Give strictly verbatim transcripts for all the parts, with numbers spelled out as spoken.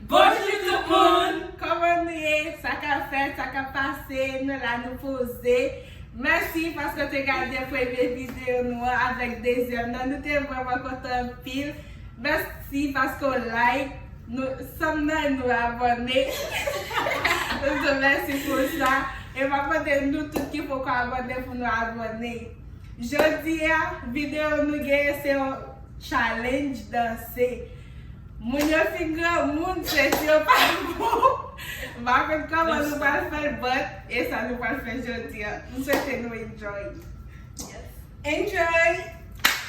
Bonjou tout moun! Kòman nou ye? Sa k ap fèt? Sa k ap pase? Nou la, nou poze. Mèsi paske w te gade premye videyo nou an avèk dezyèm nan. Nou te vrèman kontan anpil. Mèsi paske w like. Nou, sanm nan nou abòne. So, mèsi pou sa. E m ap mande nou tout ki poko abòne pou nou abòne. Jodi a, videyo nou genyen se yon challenge danse. Moun yo fin granmoun, senti yo pa bon. M pa konn kòman nou pral fè l, but e sa nou pral fè jodi a. M swete nou enjoy. Enjoy!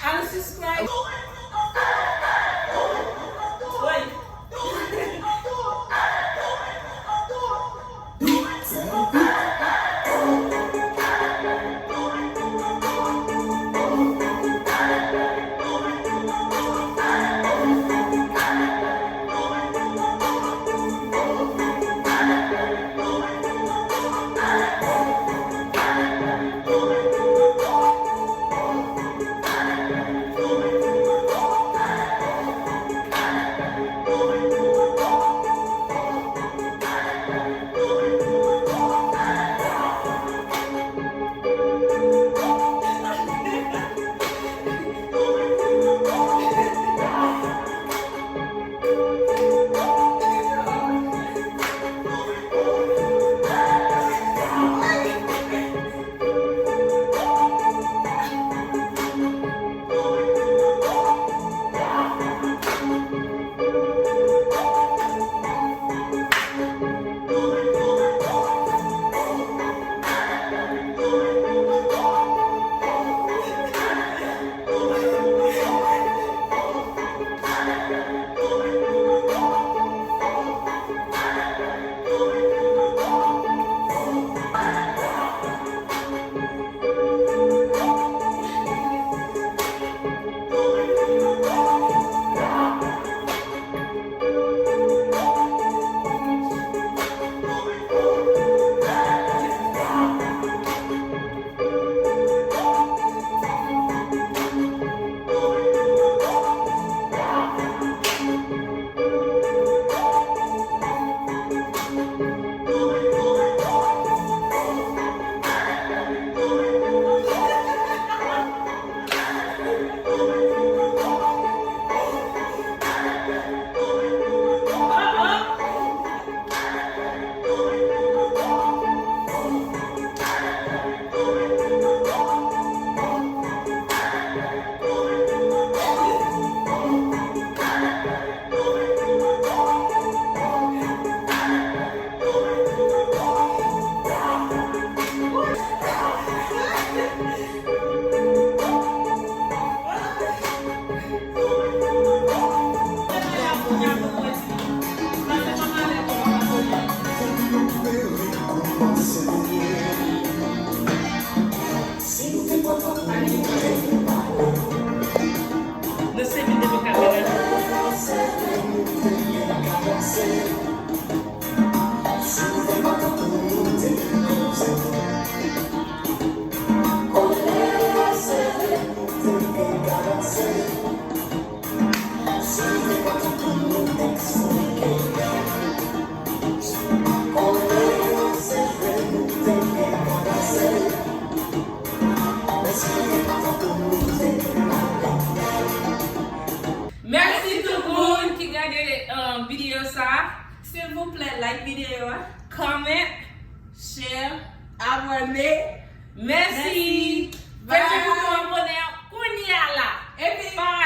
Al subscribe! Nou se vin depi kamera. Mèsi tout moun ki gade, um, videyo sa. Silvouplè, like videyo a, comment, share, abòne. Mèsi. Mèsi. Peze bouton abòne an kounye a la. Epi, bye.